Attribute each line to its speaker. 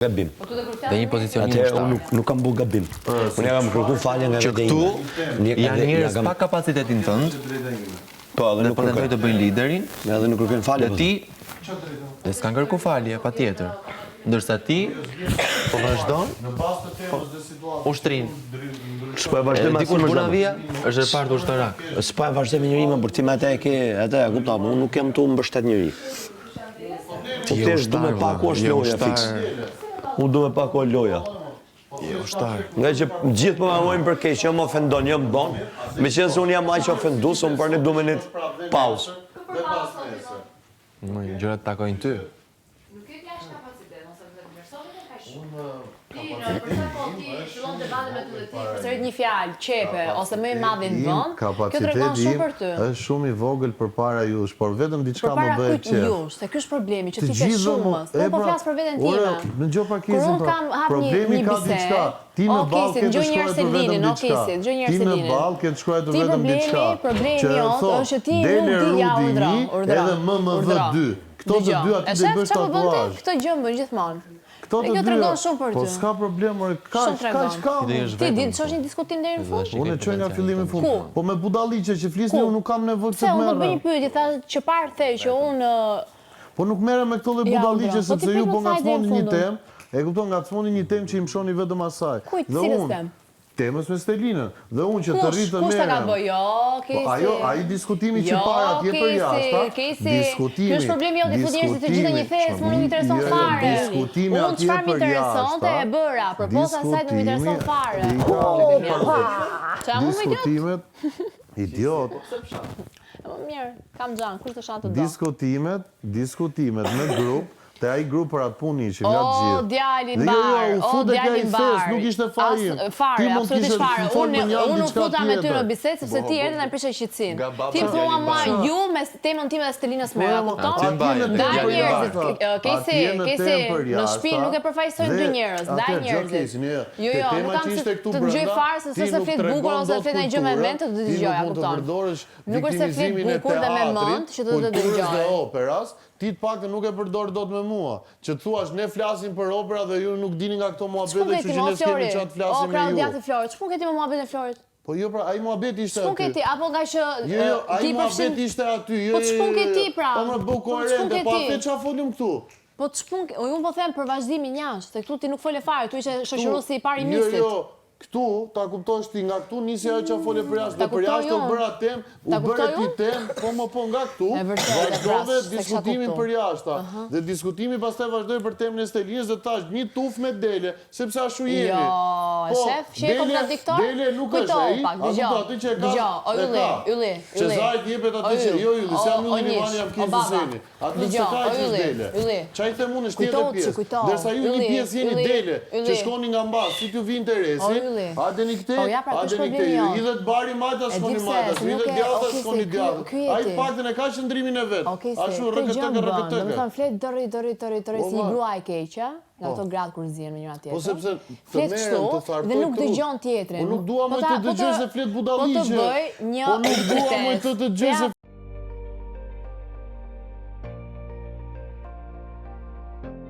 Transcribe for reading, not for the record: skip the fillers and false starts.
Speaker 1: Gabim.
Speaker 2: Dhe një pozicionim
Speaker 1: Atëherë unë nuk, nuk kam bu gabim. Unë ja kam kërku falje nga
Speaker 2: Që
Speaker 1: vetja
Speaker 2: këtu
Speaker 1: ime.
Speaker 2: janë njerëz pa kapacitetin tënd
Speaker 1: Po, edhe
Speaker 2: dhe
Speaker 1: nuk
Speaker 2: po tentojnë
Speaker 1: kërkojnë.
Speaker 2: të bëjnë liderin
Speaker 1: Edhe nuk kërkojnë falje.
Speaker 2: dhe
Speaker 1: po.
Speaker 2: ti dhe s'kan kërku falje, patjetër. Ndërsa ti po vazhdon ushtrinë.
Speaker 1: S'po e vazhdoj
Speaker 2: Edhe
Speaker 1: me
Speaker 2: dikush
Speaker 1: asnjë
Speaker 2: Bunavia është repart ushtarak.
Speaker 1: S'po e vazhdoj me njëri më, por ti me atë e ke, atë e kupton, unë nuk jam tu mbështet njëri. Po
Speaker 2: je
Speaker 1: thjesht du me
Speaker 2: ushtar,
Speaker 1: pa ku
Speaker 2: vlla,
Speaker 1: është
Speaker 2: je
Speaker 1: loja
Speaker 2: ushtar.
Speaker 1: fiks. Unë du me pa ku është loja.
Speaker 2: Je ushtar.
Speaker 1: Nga që gjithë po më mojnë për keq, jo më ofendon, jo më bon. Me qenë se unë jam aq ofendues, unë për ne du me një pauzë.
Speaker 2: Më gjërat takojnë ty.
Speaker 3: Nuk e jashtë kapacitet, ose të vlerëson vetëm kaq shumë. Ti në për shembull ti fillon debatin me ty dhe ti përsërit një fjalë, qepe ose më i madhi në vend, kjo tregon
Speaker 4: Kapaciteti
Speaker 3: shumë
Speaker 4: im
Speaker 3: për ty.
Speaker 4: është shumë i vogël përpara jush, por vetëm diçka më
Speaker 3: Përpara
Speaker 4: bëhet
Speaker 3: kujt
Speaker 4: qejf.
Speaker 3: jush, se ky është problemi që
Speaker 4: Të
Speaker 3: ti ke
Speaker 4: gjithëve mu,
Speaker 3: shumës.
Speaker 4: e
Speaker 3: Unë po
Speaker 4: pra,
Speaker 3: flas për veten
Speaker 4: ore,
Speaker 3: time.
Speaker 4: dëgjo pak
Speaker 3: Kur
Speaker 4: Izin
Speaker 3: unë
Speaker 4: pra,
Speaker 3: kam hap një
Speaker 4: problemi
Speaker 3: një
Speaker 4: ka
Speaker 3: bisedë,
Speaker 4: diçka, ti në
Speaker 3: o
Speaker 4: ballë
Speaker 3: Kesi,
Speaker 4: ke të
Speaker 3: dëgjoj një herë
Speaker 4: shkruajtur vetëm
Speaker 3: Selinin, o
Speaker 4: diçka.
Speaker 3: Kesi, dëgjoj një herë
Speaker 4: Ti në
Speaker 3: Selinin.
Speaker 4: ballë ke të shkruajtur
Speaker 3: Ti
Speaker 4: vetëm
Speaker 3: problemi,
Speaker 4: diçka.
Speaker 3: problemi
Speaker 4: Që
Speaker 3: jot
Speaker 4: thotë,
Speaker 3: është që ti nuk
Speaker 4: dele
Speaker 3: di ja
Speaker 4: Rudi
Speaker 3: urdhro,
Speaker 4: një,
Speaker 3: urdhro.
Speaker 4: edhe MMV
Speaker 3: Urdhro.
Speaker 4: 2. Këto të
Speaker 3: Dëgjo,
Speaker 4: dy aty
Speaker 3: e
Speaker 4: do i
Speaker 3: shef
Speaker 4: bësh
Speaker 3: çfarë po bën ti?
Speaker 4: tatuazh.
Speaker 3: Këtë gjë më bën gjithmonë.
Speaker 4: Këto
Speaker 3: Dhe
Speaker 4: të
Speaker 3: kjo
Speaker 4: dyja.
Speaker 3: tregon shumë për
Speaker 4: Po
Speaker 3: ty.
Speaker 4: s'ka problem, ore,
Speaker 3: Shumë
Speaker 4: kaq,
Speaker 3: tregon.
Speaker 4: kaq kam.
Speaker 2: Ti do jesh
Speaker 3: Ti di
Speaker 2: vetëm.
Speaker 3: të çosh një diskutim deri në fund?
Speaker 4: Unë e çoj nga fillimi në fund.
Speaker 3: Ku?
Speaker 4: Po me budalliqe që flisni,
Speaker 3: Ku?
Speaker 4: unë nuk kam nevojë
Speaker 3: Pse
Speaker 4: të
Speaker 3: unë po të bëj
Speaker 4: merrem.
Speaker 3: një pyetje, tha që parë the që unë
Speaker 4: Po nuk merrem me këto lloj
Speaker 3: Ja,
Speaker 4: budalliqe
Speaker 3: urdhro. Po ti
Speaker 4: sepse ju
Speaker 3: prit
Speaker 4: po
Speaker 3: më thaj deri
Speaker 4: ngacmoni
Speaker 3: në
Speaker 4: një
Speaker 3: fund.
Speaker 4: temë, e kupton ngacmoni një temë që i mëshoni vetëm asaj.
Speaker 3: Kujt,
Speaker 4: Dhe
Speaker 3: cilës
Speaker 4: unë,
Speaker 3: temë?
Speaker 4: Temës me Stelinën. Dhe unë që të
Speaker 3: Kush,
Speaker 4: rri të
Speaker 3: kush ta ka
Speaker 4: merrem.
Speaker 3: bë? Jo,
Speaker 4: Po
Speaker 3: Kesi.
Speaker 4: ajo, ai diskutimi që
Speaker 3: Jo,
Speaker 4: para atje për
Speaker 3: Kesi,
Speaker 4: jashta,
Speaker 3: Kesi,
Speaker 4: diskutimi.
Speaker 3: Ky është problemi jot, i fut njerëzit të gjithë në një thes, mua nuk më intereson
Speaker 4: Jo, jo,
Speaker 3: fare.
Speaker 4: Diskutimi
Speaker 3: Unë
Speaker 4: atje
Speaker 3: çfarë më
Speaker 4: për
Speaker 3: interesonte
Speaker 4: jashta,
Speaker 3: e bëra, përpos asaj nuk më intereson
Speaker 4: diskutimi-
Speaker 3: fare.
Speaker 4: I
Speaker 3: Qa mu më idiot?
Speaker 4: Diskutimet, idiot,
Speaker 3: Më mirë, kam xhan, kush të shan të do.
Speaker 4: diskutimet, diskutimet në grup, te ai grup për atë punë ishin nga të
Speaker 3: O,
Speaker 4: gjithë.
Speaker 3: djali
Speaker 4: Dhe jo, jo,
Speaker 3: mbar,
Speaker 4: u
Speaker 3: o,
Speaker 4: fut e
Speaker 3: djali
Speaker 4: ka i
Speaker 3: mbar.
Speaker 4: thes, nuk ishte faji im.
Speaker 3: As- Fare,
Speaker 4: Ti mund
Speaker 3: absolutisht
Speaker 4: kishe
Speaker 3: fare.
Speaker 4: fol
Speaker 3: Unë
Speaker 4: për një
Speaker 3: unë u
Speaker 4: diçka
Speaker 3: futa me ty në
Speaker 4: tjetër.
Speaker 3: bisedë sepse ti erdhe na prishe qetësinë.
Speaker 2: Nga baba
Speaker 3: Ti më thua
Speaker 2: djali
Speaker 3: mua
Speaker 2: mbar.
Speaker 3: ju me temën time dhe Stelinës
Speaker 4: Po,
Speaker 3: Mera,
Speaker 4: mo,
Speaker 3: kupton?
Speaker 2: Aty mbaj,
Speaker 4: atje në
Speaker 3: Ndaj
Speaker 4: temë për
Speaker 3: njerëzit,
Speaker 4: jashta,
Speaker 3: ke- Kesi,
Speaker 4: atje në
Speaker 3: Kesi,
Speaker 4: temë për
Speaker 3: në shtëpi
Speaker 4: jashta,
Speaker 3: nuk e përfaqësojnë
Speaker 4: dhe
Speaker 3: dy njerëz, ndaj
Speaker 4: atëherë, gjë
Speaker 3: njerëzit.
Speaker 4: Kesi, jo,
Speaker 3: Jo,
Speaker 4: te
Speaker 3: jo,
Speaker 4: tema
Speaker 3: nuk kam
Speaker 4: që
Speaker 3: se
Speaker 4: ishte këtu
Speaker 3: të dëgjoj
Speaker 4: brenda,
Speaker 3: fare se
Speaker 4: ti
Speaker 3: s'është se
Speaker 4: nuk
Speaker 3: flet
Speaker 4: tregon
Speaker 3: bukur ose
Speaker 4: dot
Speaker 3: flet ndonjë gjë me
Speaker 4: kulturën,
Speaker 3: mend të
Speaker 4: ti
Speaker 3: dëgjoj,
Speaker 4: nuk
Speaker 3: a
Speaker 4: mund të
Speaker 3: kupton?
Speaker 4: përdorësh
Speaker 3: Nuk është se flet
Speaker 4: viktimizmin e
Speaker 3: bukur dhe me mend
Speaker 4: teatrit,
Speaker 3: që të të
Speaker 4: kulturës
Speaker 3: dëgjoj.
Speaker 4: dhe operas, ti të paktën nuk e përdor dot me mua. Që të thuash ne flasim për opera dhe ju nuk dini nga këto
Speaker 3: Ç'pun
Speaker 4: muhabete,
Speaker 3: ke
Speaker 4: kështu
Speaker 3: ti
Speaker 4: që
Speaker 3: me
Speaker 4: ne s'kemi
Speaker 3: Flori?
Speaker 4: çfarë të
Speaker 3: O,
Speaker 4: flasim me
Speaker 3: krau
Speaker 4: ju.
Speaker 3: djathi Florit, ç'pun ke ti me muhabetin e Florit?
Speaker 4: Po jo pra, ai muhabet ishte
Speaker 3: Ç'pun ke
Speaker 4: aty.
Speaker 3: ti apo nga që
Speaker 4: Jo, jo,
Speaker 3: e,
Speaker 4: ai
Speaker 3: ti përfshin
Speaker 4: muhabet ishte aty. Jo,
Speaker 3: Po
Speaker 4: jo,
Speaker 3: ç'pun
Speaker 4: jo,
Speaker 3: ke
Speaker 4: jo.
Speaker 3: ti, pra?
Speaker 4: Po më bëu
Speaker 3: Po ç'pun
Speaker 4: koherente,
Speaker 3: ke
Speaker 4: po
Speaker 3: ti?
Speaker 4: atë çfarë folim këtu?
Speaker 3: Po ç'pun ke, unë po them për vazhdimin jashtë, se këtu ti nuk fole fare, tu ishe shoqëruesi i parë i
Speaker 4: Jo,
Speaker 3: misit.
Speaker 4: jo, këtu, ta kuptosh ti, nga këtu nisi ajo çfarë fole për jashtë,
Speaker 3: Ta
Speaker 4: dhe për
Speaker 3: kuptoj
Speaker 4: jashtë u
Speaker 3: unë.
Speaker 4: bëra temë, u
Speaker 3: Ta
Speaker 4: bëre
Speaker 3: kuptoj
Speaker 4: ti
Speaker 3: unë?
Speaker 4: temë, po më po nga këtu,
Speaker 3: E vërtetë, e
Speaker 4: vazhdove
Speaker 3: vras, s'e kisha
Speaker 4: diskutimin
Speaker 3: kuptu.
Speaker 4: për jashta. Dhe diskutimi pastaj vazhdoi për temën e Stelinës dhe tash një tuf me dele, sepse ashtu jemi.
Speaker 3: Jo, e
Speaker 4: Po,
Speaker 3: shef, që je
Speaker 4: dele-
Speaker 3: kontradiktor?
Speaker 4: Dele nuk është
Speaker 3: Kujto
Speaker 4: ai,
Speaker 3: pak,
Speaker 4: a
Speaker 3: dëgjoj.
Speaker 4: kupton aty që e ka.
Speaker 3: Dëgjoj, o
Speaker 4: e
Speaker 3: Ylli,
Speaker 4: ka.
Speaker 3: Ylli, Ylli.
Speaker 4: Cezarit jepet
Speaker 3: O
Speaker 4: aty që
Speaker 3: Ylli,
Speaker 4: jo Ylli, se jam
Speaker 3: o- o
Speaker 4: Ylli
Speaker 3: Nish,
Speaker 4: Limani, jam
Speaker 3: o
Speaker 4: Kesi
Speaker 3: baba.
Speaker 4: Seni. Aty se
Speaker 3: Dëgjoj,
Speaker 4: ka
Speaker 3: o
Speaker 4: që është
Speaker 3: Ylli,
Speaker 4: dele.
Speaker 3: Ylli.
Speaker 4: Qa i them unë është tjetër
Speaker 3: Kujto që
Speaker 4: pjesë.
Speaker 3: kujto.
Speaker 4: Ndërsa ju një
Speaker 3: Ylli,
Speaker 4: pjesë jeni
Speaker 3: Ylli,
Speaker 4: dele, që
Speaker 3: Ylli.
Speaker 4: shkoni nga mbas, si t'ju vi interesi,
Speaker 3: O, Ylli.
Speaker 4: hajdeni këtej,
Speaker 3: Po, ja, pra, ky është
Speaker 4: hajdeni këtej.
Speaker 3: problemi
Speaker 4: Ju
Speaker 3: jonë.
Speaker 4: hidhet bari majtas,
Speaker 3: E di
Speaker 4: shkoni
Speaker 3: pse,
Speaker 4: majtas,
Speaker 3: se
Speaker 4: ju
Speaker 3: nuk
Speaker 4: hidhet
Speaker 3: e-
Speaker 4: djathtas,
Speaker 3: o, Kesi,
Speaker 4: shkoni
Speaker 3: ky-
Speaker 4: djathtas.
Speaker 3: ky je
Speaker 4: Ai
Speaker 3: ti.
Speaker 4: paktën e ka qëndrimin e vet.
Speaker 3: O, Kesi,
Speaker 4: Ashtu
Speaker 3: këtë
Speaker 4: rrëkëtëkë
Speaker 3: gjë bën, do më
Speaker 4: rrëkëtëkë.
Speaker 3: thënë flet dëri dëri dëri dëri
Speaker 4: Po,
Speaker 3: si një
Speaker 4: ma.
Speaker 3: grua e keqe, nga ato gratë kur zihen me njëra tjetrën.
Speaker 4: Po sepse të
Speaker 3: Flet
Speaker 4: merren,
Speaker 3: kështu
Speaker 4: të thartoj
Speaker 3: dhe nuk
Speaker 4: trut.
Speaker 3: dëgjon tjetrin.
Speaker 4: Po nuk dua
Speaker 3: Po
Speaker 4: më
Speaker 3: ta-
Speaker 4: të
Speaker 3: po
Speaker 4: dëgjoj se flet
Speaker 3: Po të
Speaker 4: budalliqe.
Speaker 3: bëj një
Speaker 4: Po nuk dua më të dëgjoj
Speaker 3: Ja,
Speaker 4: se
Speaker 3: Thank.